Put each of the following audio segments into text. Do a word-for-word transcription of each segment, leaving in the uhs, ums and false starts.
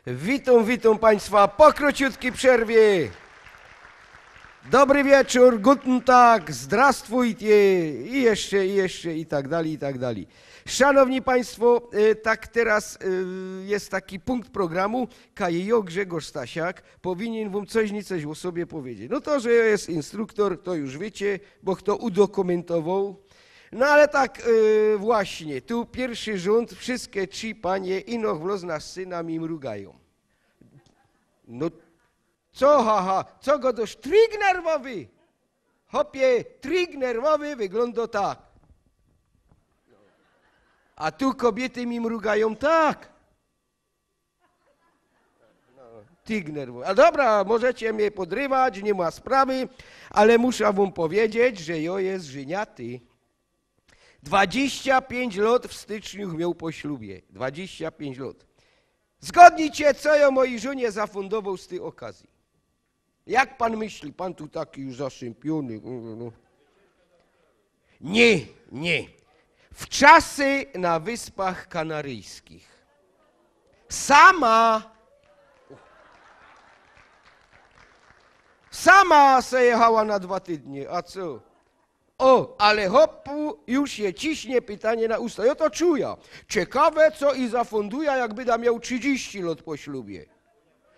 Witōm, witōm państwa po krōciutki przerwie. Dobry wieczōr, guten Tag, zdrastwujcie i jeszcze, i jeszcze, i tak dalij, i tak dalij. Szanowni państwo, e, tak teraz, e, jest taki punkt programu, kaj jo, Grzegorz Stasiak, powinien wōm coś, nie coś ô sobie powiedzieć. No to, że jo jest instruktor, to już wiecie, bo chto udokumentowoł. No ale tak, e, właśnie, tu piyrszy rzōnd, wszyjske trzi panie ino wlozna z syna mi mrugajōm. No, co, ha, ha, co gŏdŏsz, trik nerwowy? Chopie, trik nerwowy wyglōndo tak. A tu kobiyty mi mrugajōm tak. No, trik nerwowy. A dobra, możecie mie podrywać, niy ma sprawy, ale musza wōm powiedzieć, że jo jest żyniaty. Dwadziścia pięć lot w styczniu mioł po ślubie. Dwadziścia pięć lot. Zgodnijcie, co jo mojij żōnie zafōndowoł z tyj ôkazje. Jak pan myśli, pan tu taki już zaszympiōny. No. Niy, niy. Wczasy na Wyspach Kanaryjskich. Sama. Sama se jechała na dwa tydnie, a co? Ô, ale chopu już je ciśnie pytanie na usta. Jo to czuja. Ciekawe, co i zafōnduja, jak byda mioł trzidziści lot po ślubie.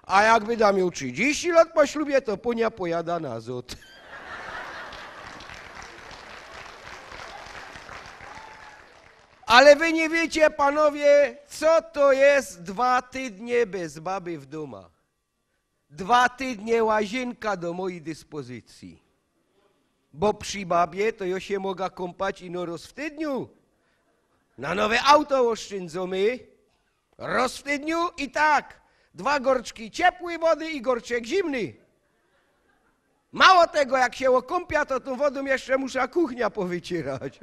A jak byda mioł trzidziści lot po ślubie, to po niã pojada nazŏd. Ale wy niy wiycie, panowie, co to jest dwa tydnie bez baby w dōmach. Dwa tydnie łaziynka do mojij dyspozycyje. Bo przi babie to jo sie moga kōmpać ino roz w tydniu. Na nowe auto ôszczyndzymy. Roz w tydniu i tak. Dwa gorczki ciepłyj wody i gorczek zimnyj. Mało tego, jak sie ôkōmpia, to tōm wodōm jeszcze musza kuchnia powyciyrać.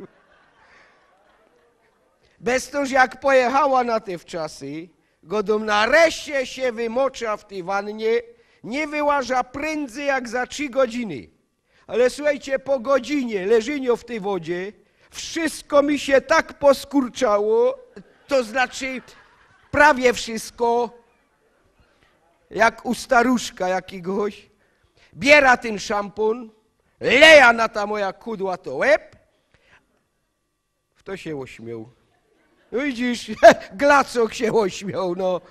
Bez to, że jak pojechała na te wczasy, gŏdōm, nareszcie sie wymoczã w tyj wannie, niy wyłażã prędzyj jak za trzi godziny. Ale suchejcie, po godzinie leżyniŏ w tyj wodzie, wszysko mi sie tak poskurczało, to znaczy prawie wszysko, jak u staruszka jakigoś. Biera tyn szampōn, leja na ta moja kudła to łeb, Fto sie ôśmioł? No widzisz, Glacoch sie ôśmioł, no.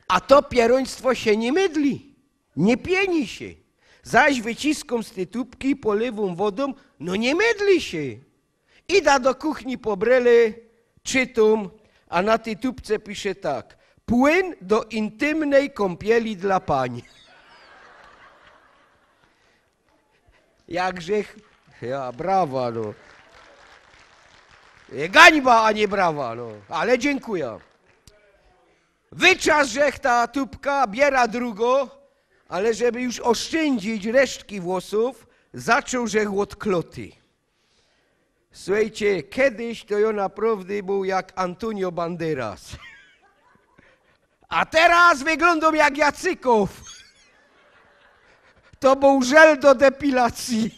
A to pierōństwo sie niy mydli, niy pieni sie. Zaś wyciskōm z tyj tubki, polywōm wodōm, no niy mydli sie. Ida do kuchni po brele, czytōm, a na tyj tubce pisze tak: płyn do intymnej kąpieli dla pań. Jakżech, ja, brawa, no. Gańba, a niy brawa, no. Ale dziynkuja. Wyczasł żech ta tubka, biera drugõ, ale żeby już ôszczyndzić resztki włosōw, zaczōn żech ôd kloty. Suchejcie, kedyś to jo naprŏwdy bōł jak Antonio Banderas. A teroz wyglōndōm jak Jacykow. To bōł żel do depilacyje.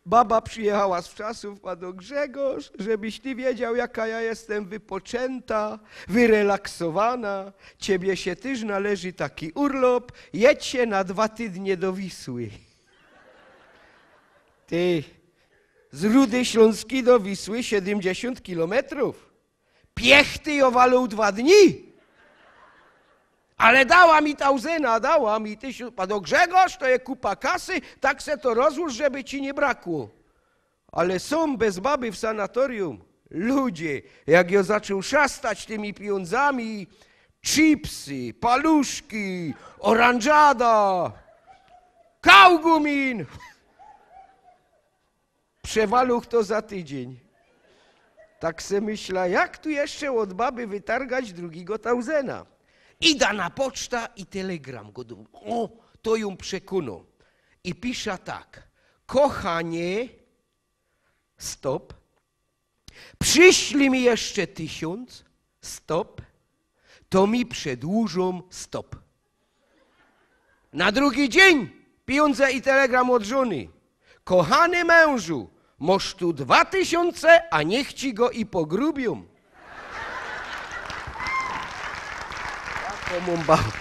Baba przijechała z wczasōw, padŏ: Grzegorz, żebyś ty wiedzioł, jaka jo jestym wypoczynta, wyrelaksowana. Ciebie sie tyż należy taki urlop. Jedź sie na dwa tydnie do Wisły. Ty, z Rudy Ślōnskij do Wisły siedymdziesiōnt kilometrōw. Piechty jo walōł dwa dni. Ale dała mi ta łzyna, dała mi tysiōnc. Padŏ: Grzegorz, to je kupa kasy, tak se to rozłōż, żeby ci niy brakło. Ale sōm bez baby w sanatorium. Ludzie, jak jo zaczōn szastać tymi pijōndzami, chipsy, paluszki, ôranżada, kałgumin. Przewalōł to za tydziyń. Tak se myśla, jak tu jeszcze ôd baby wytargać drugigo tauzena. Ida na poczta i telegram. Gŏdōm: ô, to jōm przekōnōm. I pisza tak: Kochanie, stop. Przyślij mi jeszcze tysiōnc. Stop. To mi przedłużōm. Stop. Na drugi dziyń pijōndze i telegram ôd żōny. Kochany mężu, Mosz tu dwa tysiōnce, a niych ci go i pogrubiōm. Takõ mōm ba-,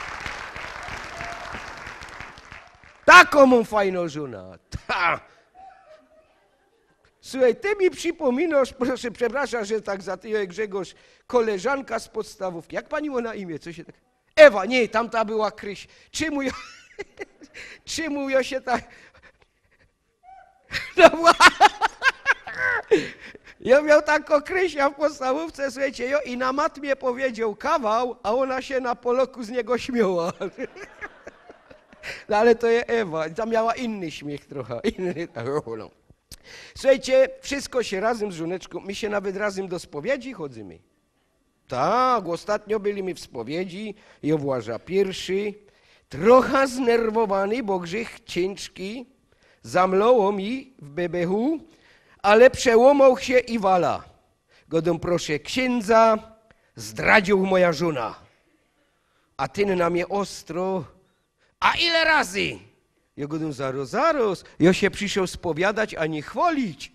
takõ mōm fajnõ żōnã. Ta. Słuchej, ty mi przipōminosz, proszã, przepraszōm, że tak za ty, Grzegorz, koleżanka z podstawówki. Jak pani mŏ na imiã? Co sie tak... Ewa, niy, tamta była Kryś. Czymu jŏ, czymu jŏ sie tak... No wła-, jŏ mioł takõ Krysiã w podstawōwce, słuchejcie, jŏ i na matmie powiedzioł kawał, a ôna sie na poloku z niego śmioła. No ale to je Ewa, ta miała inny śmiych trochã, inny, no. Słuchejcie, wszysko sie razym z żōneczkōm, my sie nawet razym do spowiedzi chodzymy. Tak, ôstatnio byli my w spowiedzi, jŏ włażã piyrszy, trochã znerwowany, bo grzych ciynżki, zamloło mi w bebechu, ale przełomoł sie i wala. Gŏdōm: „Proszã ksiyndzã, zdradziōł mŏja żōna”. A tyn na mie ôstro: „A ile razy?” Jŏ gŏdōm: „Zarŏz, zarŏz, jŏ sie przyszoł spowiadać, a niy chwŏlić”.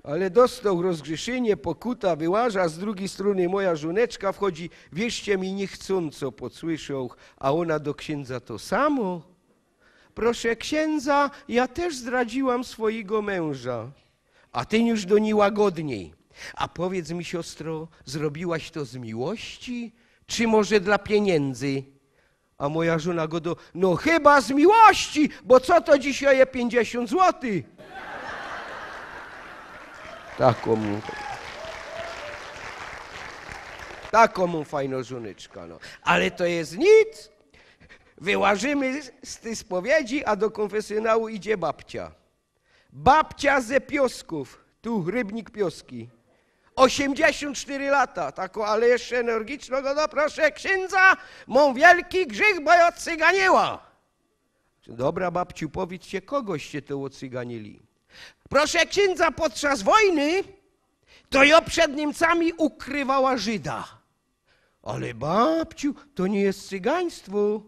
Ale dostoł rozgrzyszynie, pokuta, wyłażã, z drugij strōny mŏja żōneczka wchodzi. Wierzcie mi, niy chcōnco podsłyszoł, a ôna do ksiyndzã to samo. „Proszã ksiyndzã, jŏ tyż zdradziłam swojigo męża”. A tyn już do nij łagodnij: „A powiydz mi, siostro, zrobiłaś to z miłości, czy może dla piyniyndzy?” A mŏja żōna gŏdŏ: „No chyba z miłości, bo co to dzisiej je piyńćdziesiōnt złotych?” Takõ mōm, takõ mōm fajnõ żōneczkã, no. Ale to je nic. Wyłażymy z tyj spowiedzi, a do kōnfesyjału idzie babcia. Babcia ze Pioskōw, tu Rybnik Pioski. Ôziymdziesiōnt sztyry lata, takõ, ale jeszcze energicznõ, gŏdŏ: „Proszã ksiyndzã, mōm wielki grzych, bo jŏ ôcyganiyła”. „Dobra, babciu, powiydzcie, kogoście to ôcyganiyli?” „Proszã ksiyndzã, podczas wojny to jŏ przed Niymcami ukrywała Żyda”. „Ale babciu, to niy je cygaństwo”.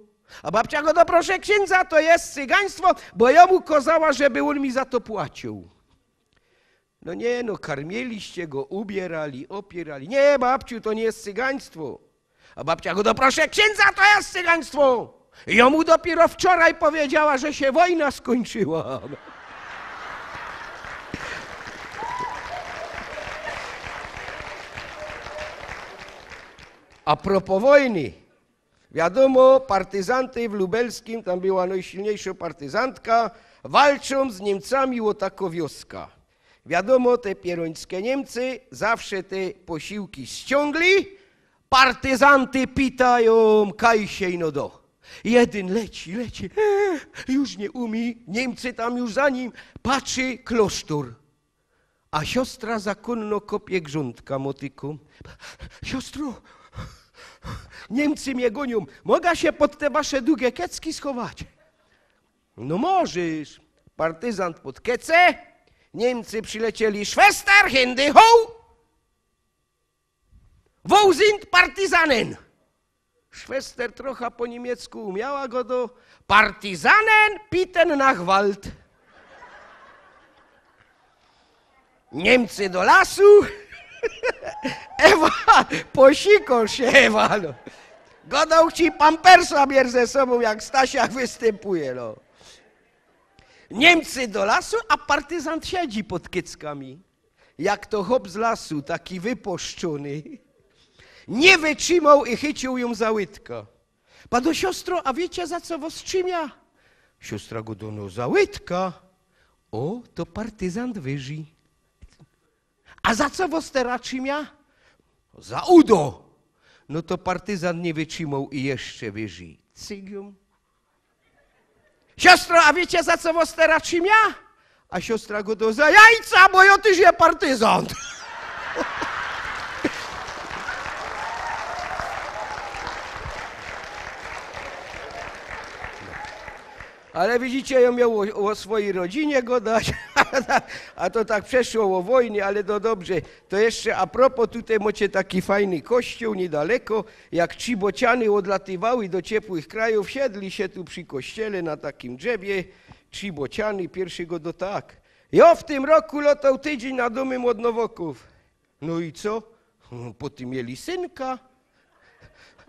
A babcia gŏdŏ: „Proszã ksiyndzã, to je cygaństwo, bo jŏ mu kŏzała, żeby ôn mi za to płaciōł”. „No niy, no, karmiyliście go, ubiyrzali, ôpiyrzali”. „Niy, babciu, to niy je cygaństwo”. A babcia gŏdŏ: „Proszã ksiyndzã, to je cygaństwo. Jŏ mu dopiyro wczoraj powiedziała, że sie wojna skōńczyła”. A propos wojny. Wiadōmo, partyzanty w lubelskim, tam była nojsilniyjszŏ partyzantka, walczōm z Niymcami ô takŏ wioska. Wiadōmo, te pierōńskie Niymcy zawsze te posiłki ściōngli. Partyzanty pitajōm, kaj sie ino do. Jedyn leci, leci, e, już niy umiy, Niymcy tam już za nim, patrzi, klosztōr. A siostra zakōnno kopie grządka motykōm. „Siostro, Niymcy mie gōniōm, moga sie pod te wasze dugie kecki schować?” „No możesz”. Partyzant pod kece, Niymcy przilecieli: „Szwester, hyndy, ho! Wo sind Partisanen?” Szwester trocha po niymiecku umia, a gŏdŏ: „Partisanen, bitten nach Wald”. Niymcy do lasu. Ewa, posikŏsz sie, Ewa, no. Gŏdŏ ci, pampersa bierz ze sobōm, jak Stasiak wystympuje, no. Niymcy do lasu, a partyzant siedzi pod keckami. Jak to chop z lasu, taki wyposzczōny, niy wytrzimoł i chyciōł jōm za łydka. Padŏ: „Siostro, a wiycie, za co wŏs trzimia?” Siostra gŏdŏ: „No, za łydka.” „Ô, to partyzant wyżyj.” „A za co wŏs tera trzimia?” „Za udo.” „No to partyzant niy wytrzimoł i jeszcze wyżyj.” Cyg jōm. „Siostro, a wiycie, za co wŏs tera trzimia?” A siostra gŏdŏ: „Za jajca, bo jŏ tyż je partyzant.” Ale widzicie, jŏ mioł ô, ô swojij rodzinie gŏdać, a to tak przeszło ô wojnie, ale to dobrze. To jeszcze a propos, tutaj mocie taki fajny kościōł niydaleko. Jak trzibociany ôdlatywały do ciepłych krajōw, siedli sie tu przi kościele na takim drzewie Trzi bociany, piyrszy godo tak: „Jo w tym roku lotoł tydziyń nad Dumym ôd Nowokōw”. „No i co?” „Potym mieli synka.”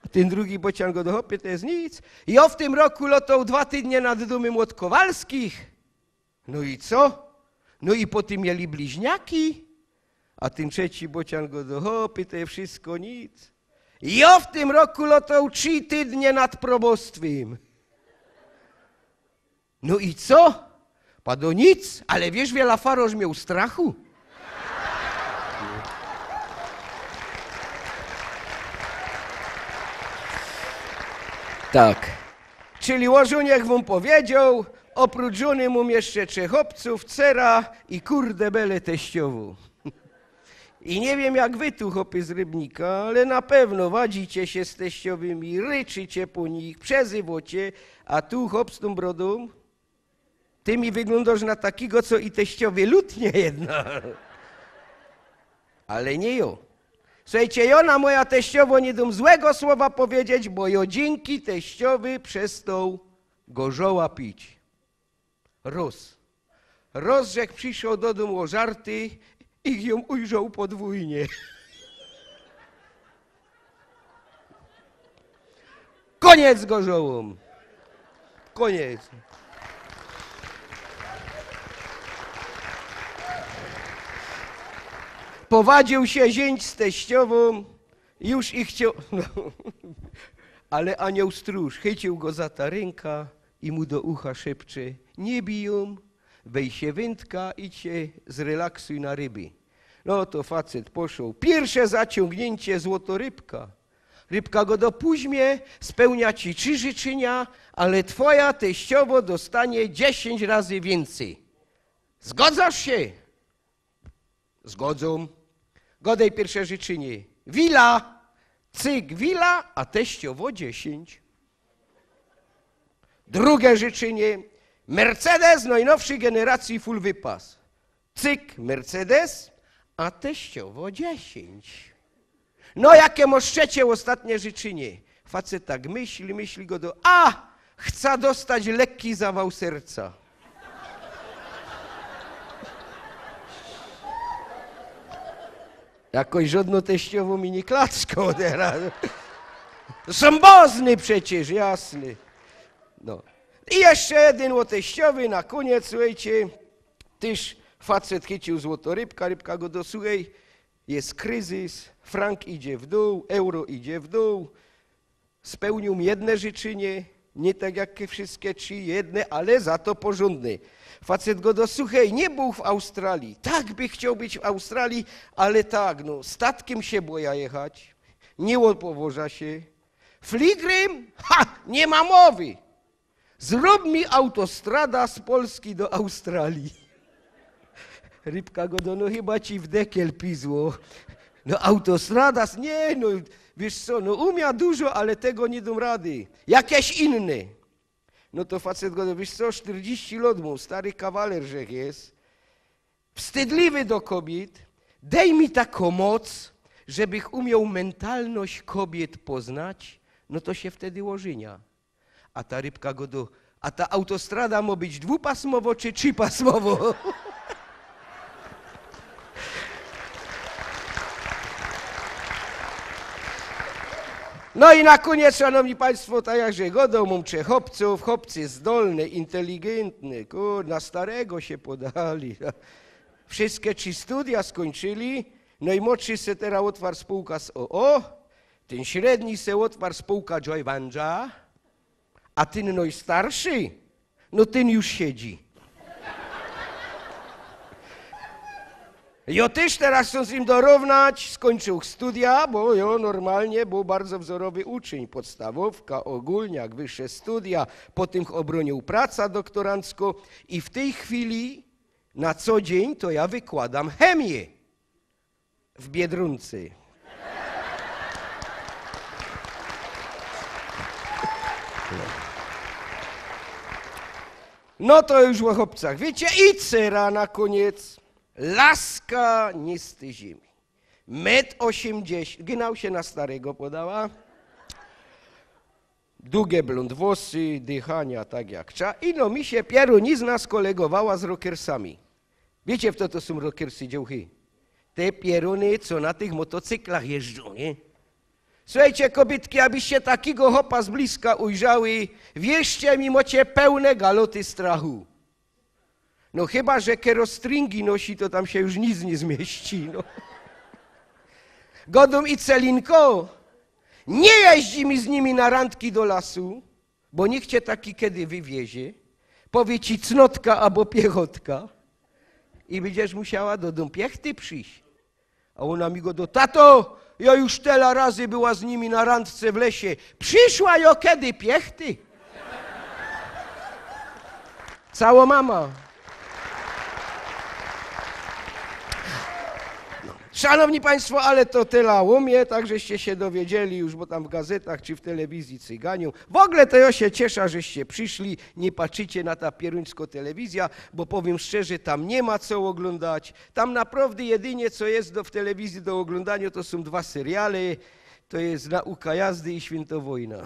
A tyn drugi bocian godo: „Chopie, to je nic.” „Jo w tym roku lotoł dwa tydnie nad Dumym ôd Kowalskich.” „No i co?” „No i potym mieli bliźniaki.” A tyn trzeci bocian godo: „Chopie, to je wszystko nic.” „Jo w tym roku lotoł trzi tydnie nad probostwym.” „No i co?” „Pado nic, ale wiysz, wiela farosz mioł strachu?” Tak. Czyli ô żōnie wōm powiedzioł, ôprōcz żōny mōm jeszcze trzech chopcōw, cera i kurde bele teściowõ. I niy wiym, jak wy tu, chopy z Rybnika, ale na pewno wadzicie sie z teściowymi, ryczycie po nich, przezywocie, a tu chop z tōm brodōm, ty mi wyglōndosz na takigo, co i teściowy lutnie jedna. Ale niy jo. Suchejcie, jo na moja teściowŏ niy dōm złego słowa powiedzieć, bo jo dziynki teściowy przestoł gorzoła pić. Roz. Roz żech przyszoł do dōmu ôżarty i jōm ujrzoł podwōjnie. Kōniec z gorzołōm. Kōniec. Powadziōł sie ziyńć z teściowōm, już i chcioł, no. Ale anioł strōż chyciōł go za ta rynka i mu do ucha szepcze: „Niy bij jōm, wej sie wyntka, idź sie zrelaksuj na ryby”. No to facet poszoł. Piyrsze zaciōngniyncie, złotŏ rybka. Rybka godo: „Puść mie, spełnia ci trzi życzynia, ale twoja teściowŏ dostanie dziesiyńć razy wiyncyj. Zgodzasz sie?” „Zgodzōm.” „Godej piyrsze życzynie.” „Wila.” Cyk, wila, a teściowŏ dziesiyńć. Drugie życzynie. Mercedes nojnowszyj generacyje, full wypas. Cyk, Mercedes, a teściowŏ dziesiyńć. No, jake mosz trzecie, ôstatnie życzynie? Facet tak myśli, myśli, godo: „A, chca dostać lekki zawał serca”. Jakoś żŏdnŏ teściowŏ mi niy klackŏ terŏz. Sōm bŏzny przecież, jasny. No. I jeszcze jedyn ô teściowy na kōniec, suchejcie. Tyż facet chyciōł złotŏ rybka, rybka godo: „Suchej, je kryzys, frank idzie w dōł, euro idzie w dōł. Spełniōm jedne życzynie, niy tak jak wszystkie trzi, jedne, ale za to porzōndne”. Facet godo: „Suchej, niy bōł w Australije?” „Tak by chcioł być w Australije, ale tak, no, statkym sie bojã jechać, niy ôpowożã sie. Fligrym? Ha, niy ma mowy. Zrōb mi autostrada z Polski do Australije”. Rybka godo: „No, chyba ci w dekiel pizło. No, autostrada, s-, niy, no, wiysz co, no, umiã dużo, ale tego niy dōm rady. Jakeś inne”. No to facet godo: „Wiysz co, sztyrdziści lŏt mōm, stary kawaler żech je, wstydliwy do kobiyt, dej mi takõ moc, żebych umioł mentalność kobiyt poznać, no to sie wtedy ôżyniã”. A ta rybka godo: „A ta autostrada mo być dwupasmowŏ czy trzipasmowŏ?” No i na kōniec, szanowni państwo, tak jak żech godoł, mōm trzech chopcōw, chopcy zdolne, inteligentne, kur-, na starego sie podali. Wszyjske trzi studia skōńczyli, nojmłodszy se terŏz ôtwar spōłka z o o, tyn średni se ôtwar spōłka joint venture, a tyn nojstarszy, no, tyn już siedzi. Jo tyż terŏz chcã im dorōwnać, skōńczył studia, bo jo, normalnie bōł bardzo wzorowy uczyń, podstawowka, ôgōlniak, wyższe studia, potym ôbrōniōł praca doktoranckõ i w tyj chwili na co dziyń to jo wykłŏdōm chemiã w Biedrōnce. No to już ô chopcach wiycie. I cera na kōniec. Laska niy z tyj ziymi. Metr ôziymdziesiōnt. Gynał sie na starego podała. Dugie blōnd włosy, dychania tak jak trza. I no mi sie pierōnizna skolegowała z rockersami. Wiycie, fto to sōm rockersy, dziołchy? Te pierōny, co na tych motocyklach jeżdżōm, niy? Suchejcie, kobietki, abyście takigo chopa z bliska ujrzały, wierzcie mi, mocie pełne galoty strachu. No chyba że kerostringi nosi, to tam sie już nic niy zmiyści, no. Godōm: i Celinko, niy jeździ mi z nimi na randki do lasu, bo niych cie taki kedy wywiezie, powie ci cnotka abo piechotka i bydziesz musiała do dōm piechty prziś. A ôna mi godo: tato, jo już tela razy była z nimi na randce w lesie. Prziszła jo kedy piechty? Cało mama. No. Szanowni państwo, ale to tela ô mie, tak żeście sie dowiedzieli już, bo tam w gazetach czy w telewizji cyganiōm. W ogōle to jo sie ciesza, żeście prziszli, niy patrzycie na ta pierōńsko telewizja, bo powiym szczerze, tam niy ma co ôglōndać. Tam naprowdy jedynie, co je do, w telewizji do ôglōndaniŏ, to sōm dwa seriale. To je Nauka jazdy i Święto wojna.